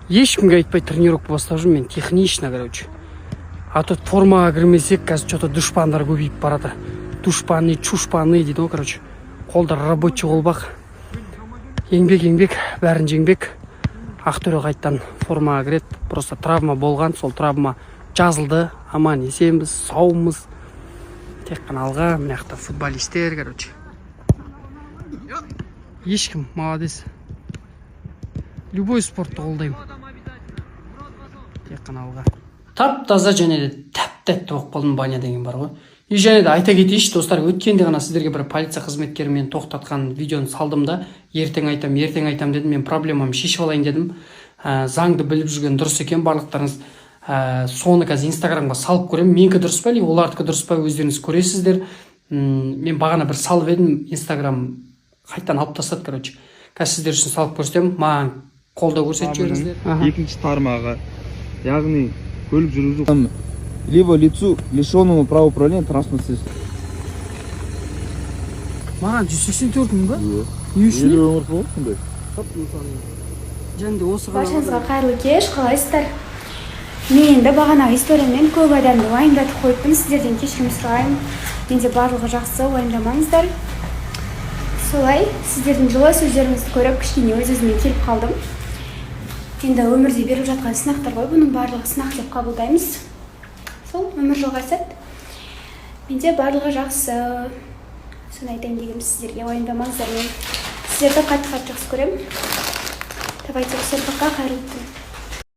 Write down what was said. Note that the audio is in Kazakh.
Ешкімге айтпай тренировка бастап жүрмін мен, технично, короче. А то формаға кірмесек, қазір че то дұшпандар көбейіп барады. Душпаны, чушпаны дейді ғой, короче. Қолдар рабочий қолбақ. Еңбек, еңбек, бәрін жеңбек. Ақтөре қайттан формаға кіреді. Просто травма болған, сол травма жазылды. Аман есенбіз, саумыз. Тек қана алға. Мына жақта футболисттер, короче. Ешкім, молодец. Любой спортты қолдаймын. Тек қана алға. Тап таза және де тәп тәтті болып қалдым, баня деген бар ғой. И және де айта кетейінші, достар, өткенде ғана сіздерге бір полиция қызметкері мені тоқтатқан видеоны салдым да, ертең айтам, ертең айтам дедім. Мен проблемамды шешіп алайын дедім. Заңды біліп жүрген дұрыс екен барлықтарыңыз. Соны қазір Инстаграмға салып көремін, менікі дұрыс па или олардікі дұрыс па, өздеріңіз көресіздер. Мен бағана бір салып едім, Инстаграм қайтадан алып тастады, короче. Қазір сіздер үшін салып көрсетемін, маған қолдау көрсетіп жіберіңіздер. Аха. Екінші тармағы, яғни көлік жүргізу Либо лицу, лишенному права управления транспортным средством. Маған 184 мың ба? Не үшін? Елу өмір ғой сондай. Және де осы ғана. Баршаңызға қайырлы кеш! Қалайсыздар? Мен енді бағанағы историямен көп адамды уайымдатып қойыппын, сіздерден кешірім сұраймын. Менде барлығы жақсы, уайымдамаңыздар. Солай, сіздердің жылы сөздеріңізді көріп, кішкене өз өзіме келіп қалдым. Енді өмірде беріліп жатқан сынақтар ғой бұның барлығы, сынақ деп қабылдаймыз. Сол, өмір жалғасады. Менде барлығы жақсы, соны айтайын дегенмін сіздерге. Уайымдамаңыздар, мен сіздерді қатты қатты жақсы көремін. Давайте, всем пока, қайырлы түн!